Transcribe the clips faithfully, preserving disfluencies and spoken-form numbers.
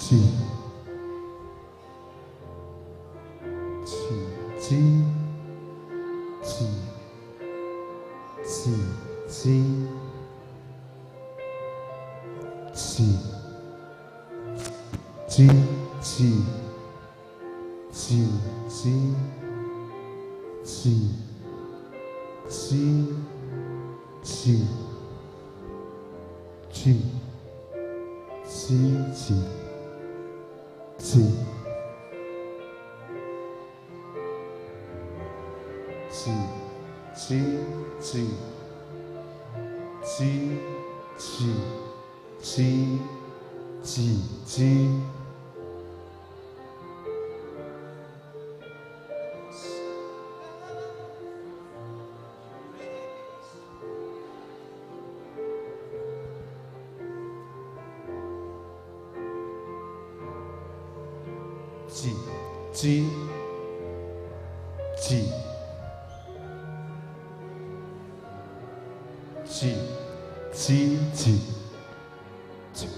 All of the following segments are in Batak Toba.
Ci. Ci, ci, ci, ci, ci, ci, ci, ci, ci, ci, ci, ci, ci, ci, ci, ci, ci. Ci, ci, ci, ci, ci, ci, ci, ci. Ci, ci, ci, ci, ci, ci, ci.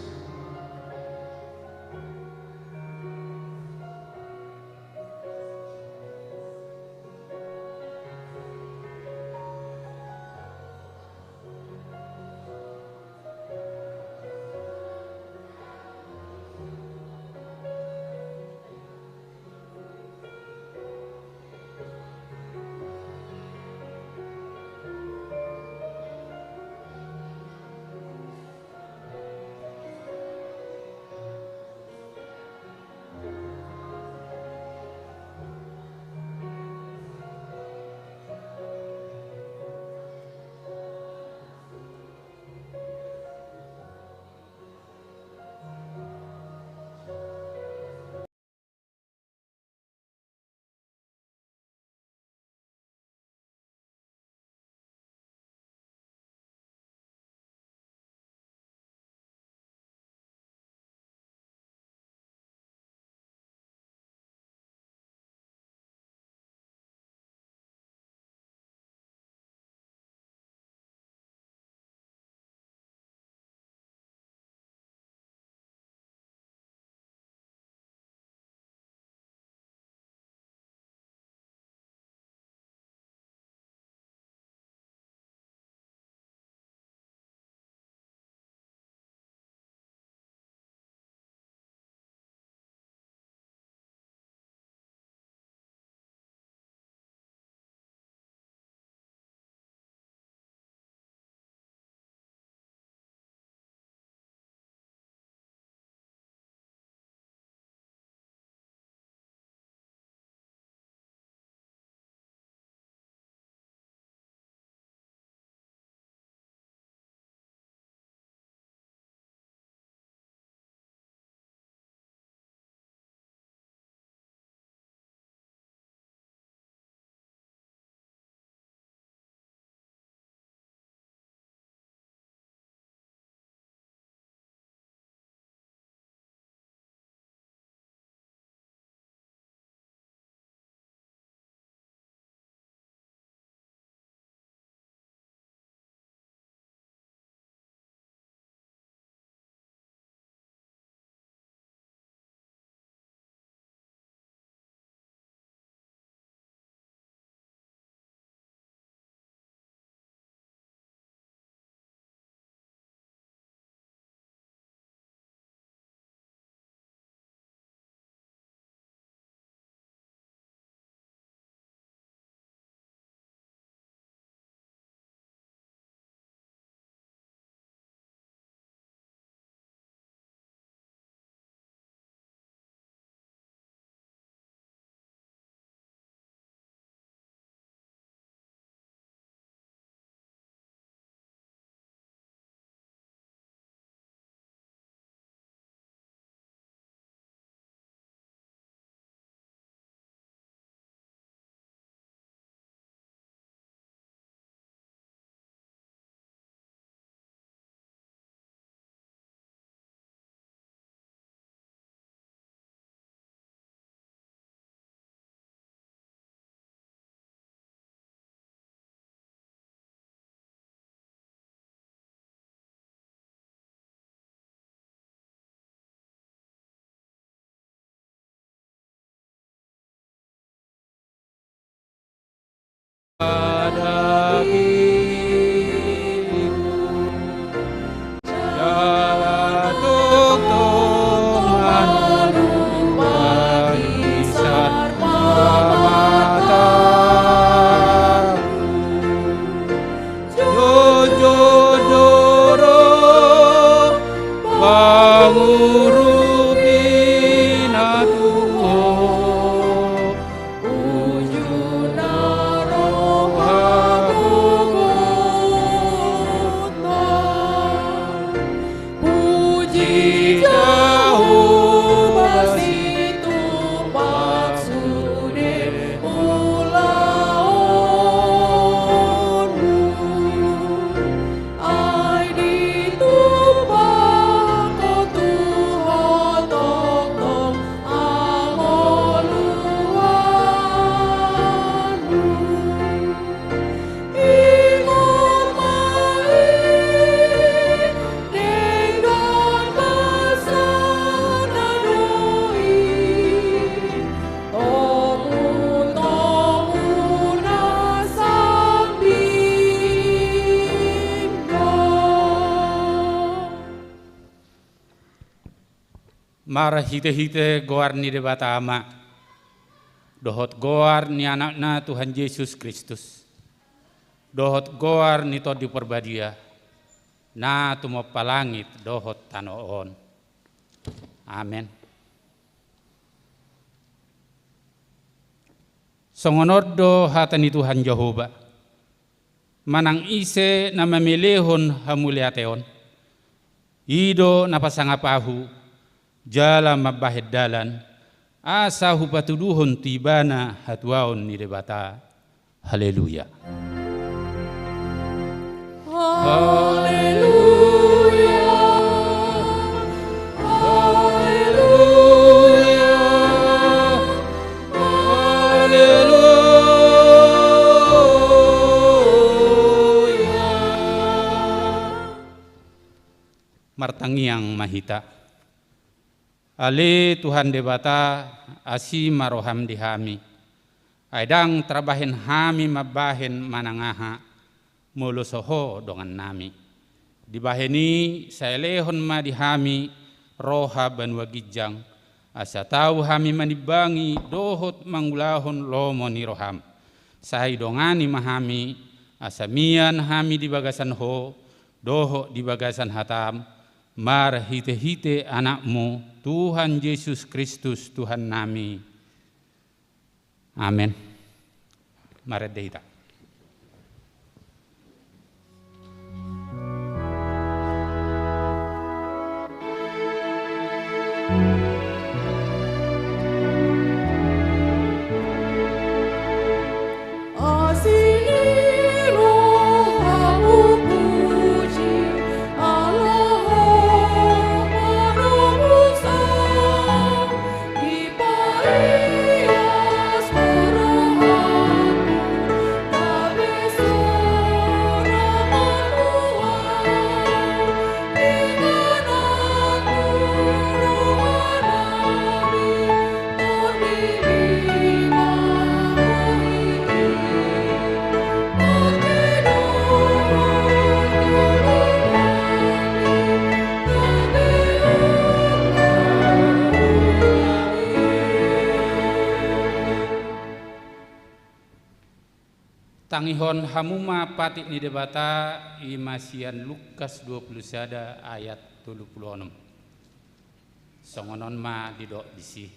Marhitehite goar ni Debata Ama, dohot goar ni Anakna Tuhan Jesus Kristus, dohot goar ni Tondi Parbadia, na tumompa langit dohot tano on. Amen. Songon on do hata ni Tuhan Jahowa: Manang ise na mamelehon hamuliateon, i do na pasangap ahu, jala mambahen dalan, asa hupatuduhon tu ibana hatuaon ni Debata. Haleluya. Haleluya. Haleluya. Haleluya. Martangiang ma hita. Ale Tuhan Debata, asi ma roham di hami. Ai ndang tarbahen hami mambahen manang aha, molo so Ho dongannami. Dibahen i sai lehon ma di hami roha banua ginjang, asa tau hami manimbangi dohot mangulahon lomo ni roham. Sai dongani ma hami, asa mian hami di bagasan Ho, dohot di bagasan hatam, marhitehite Anakmu, Tuhan Jesus Kristus, Tuhannami. Amen. Marende hita. Tangihon hamu ma patik ni Debata, i ma sian Lukas dua pulu sada ayat tolu pulu onom. Songon on ma didok disi: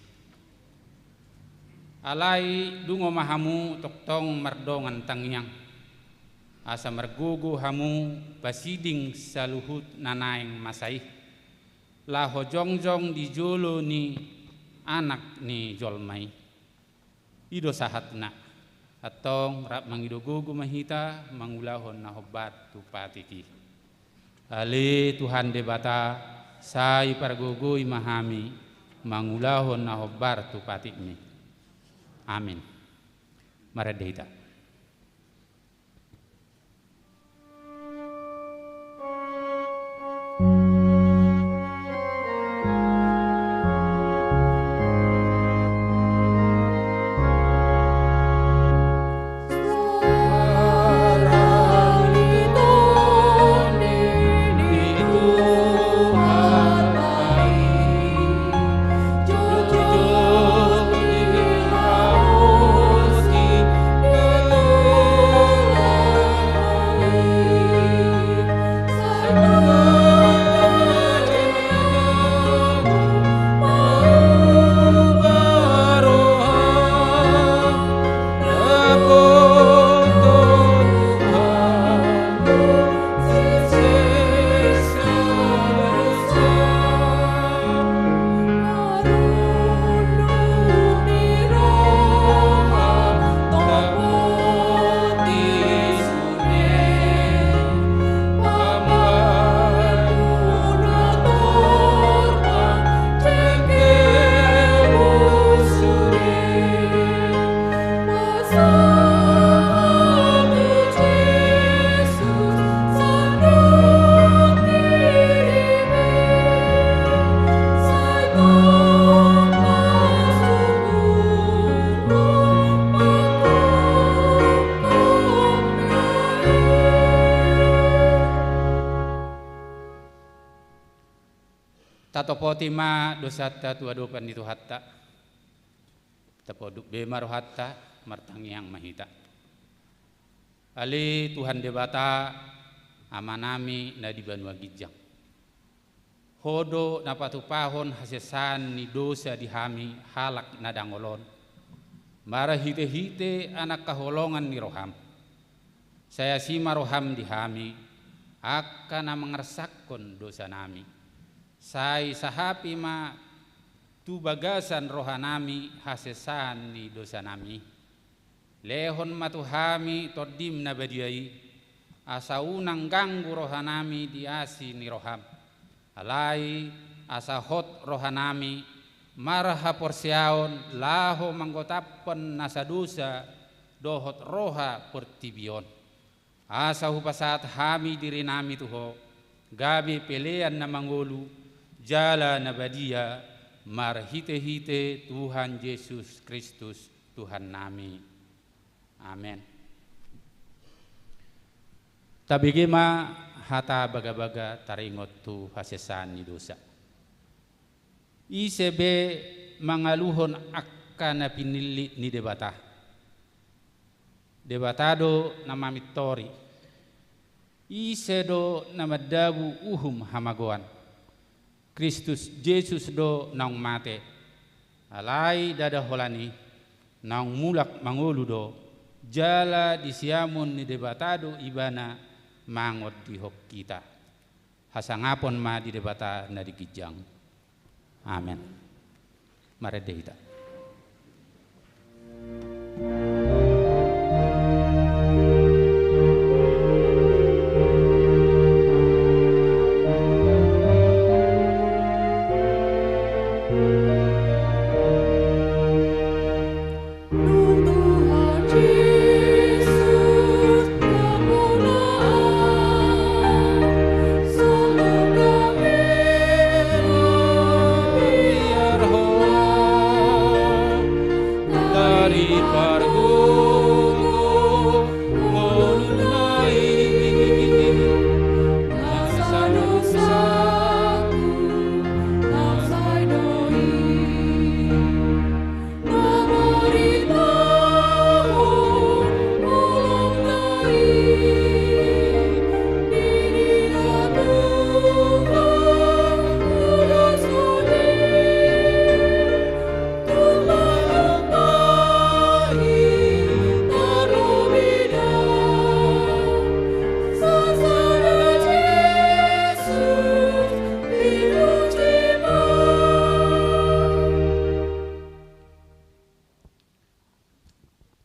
Alai dungo ma hamu tongtong mardongan tangiang, asa margogo hamu pasiding saluhut na naeng masa i, laho jongjong di jolo ni Anak ni jolma i. I do sahatna. Antong rap mangido gogo ma hita mangulahon na hombar tu patik i. Ale Tuhan Debata, sai pargogoi ma hami mangulahon na hombar tu patikmi. Amin. Marende hita. Tatopoti ma dosanta tu adopan ni Tuhanta. Tapoduk be ma rohanta, martangiang ma hita. Ale Tuhan Debata, Amanami na di banua ginjang. Ho do na patupahon hasesaan ni dosa di hami halak na dangol on, marhite-hite anak haholongan ni roham. Sai asi ma roham di hami, angka na mangarsakkon dosanami. Sai sahapi ma tu bagasan rohanami hasesaan ni dosanami. Lehon ma tu hami Tondim na badia i, asa unang ganggu rohanami di asi ni roham. Alai asa hot rohanami marhaporseaon laho manggotaphon nasa dosa dohot roha portibi on. Asa hupasahat hami dirinami tu Ho, gabe pelean na mangolu, jala na badia, marhite-hite Tuhan Jesus Kristus, Tuhannami. Amen. Tabege ma hata bagabaga taringot tu hasesaan ni dosa. Ise be mangaluhon angka na pinillit ni Debata? Debata do na mamintori. Ise do na mandabu uhum hamagoan? Kristus Jesus do naung mate. Alai ndada holan i, naung mulak mangolu do, jala di siamun ni Debata do Ibana mangondihon hita. Hasangapon ma di Debata na di ginjang. Amen. Marende hita.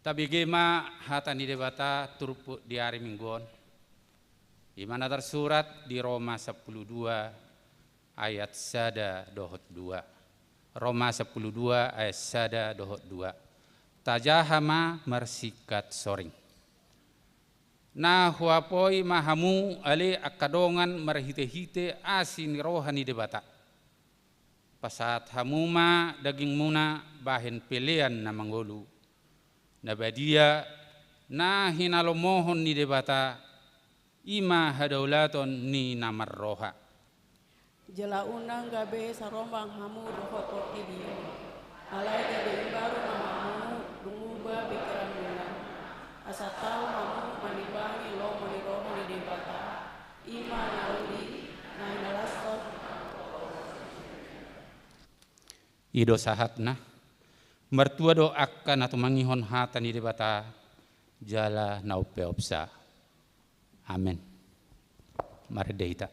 Tabege ma hata ni Debata turpuk di ari Minggu on. Ima na tarsurat di Roma sampulu dua ayat sada dohot dua. Roma sampulu dua ayat sada dohot dua. Tajaha ma marsingkat soring. Na huapoi ma hamu ale angka dongan marhite-hite asi ni roha ni Debata. Pasahat hamu ma dagingmuna bahen pelean na mangolu, na badia, na hinalomohon ni Debata, ima hadaulaton ni na marroha. Jala unang gabe sarombang hamu dohot portibi on. Alai gabe imbaru ma hamu, dung muba pingkiranmuna. Asa tau hamu manimbangi lomo ni roha ni Debata, ima na uli, na hinalashon. I do sahatna. Martua do angka na tumangihon hata ni Debata, jala na umpeopsa. Amen. Marende hita.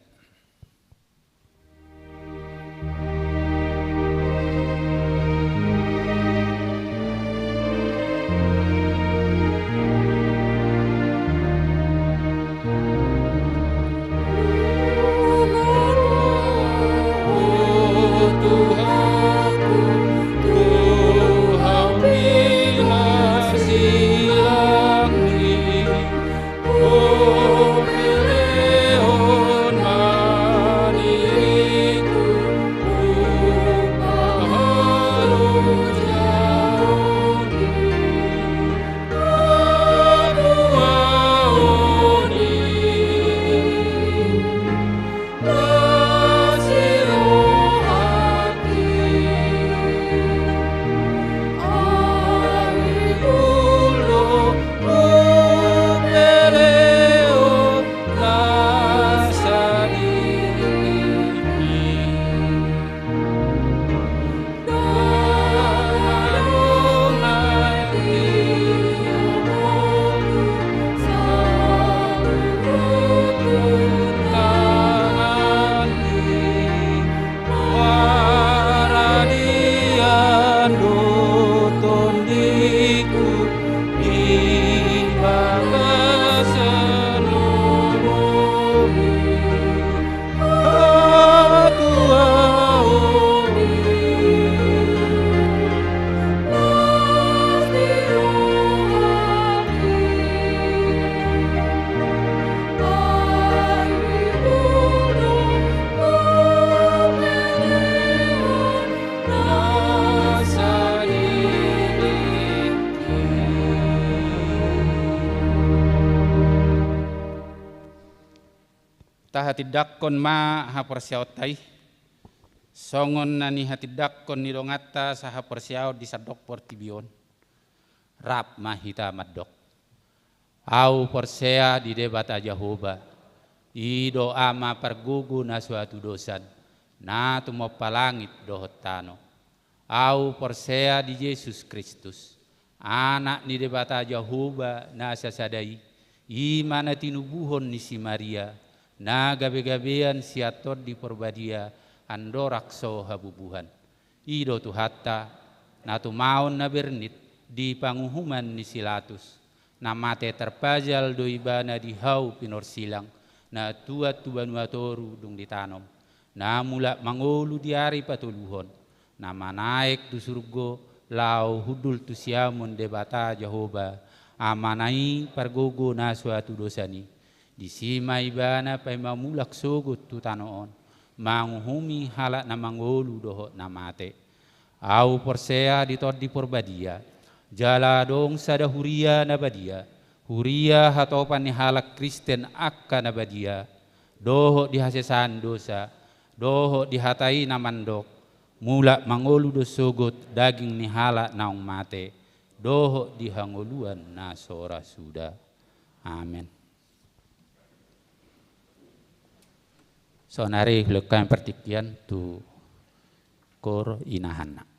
Tahatindangkon ma haporseaonta i, songon na nihatindangkon ni donganta sahaporseaon di sandok portibi on. Rap ma hita mandok. Ahu porsea di Debata Jahowa, i do Ama pargogo na so hatudosan, na tumompa langit dohot tano. Ahu porsea di Jesus Kristus, Anak ni Debata Jahowa na sasada i, i ma na tinubuhon ni si Maria, na gabegabean sian Tondi Porbadia, andorang so habubuhan. I do Tuhanta, na tumaon na bernit di panguhuman ni si Latus, na mate tarpajal do Ibana di hau pinorsilang, na tuat tu banua toru dung ditanom, na mulak mangolu di ari patoluhon, na manaek tu surgo laho hundul tu siamun Debata Jahowa, Amana i pargogo na so hatudosan i. Disi ma Ibana paima mulak sogot tu tano on, manguhumi halak na mangolu dohot na mate. Ahu porsea di Tondi Porbadia, jala adong sada huria na badia, huria hatopan ni halak Kristen angka na badia, dohot di hasesaan dosa, dohot di hata i na mandok, mulak mangolu do sogot daging ni halak naung mate, dohot di hangoluan na so ra suda. Amen. Saonari hulehon hami partingkian tu koor inahanna.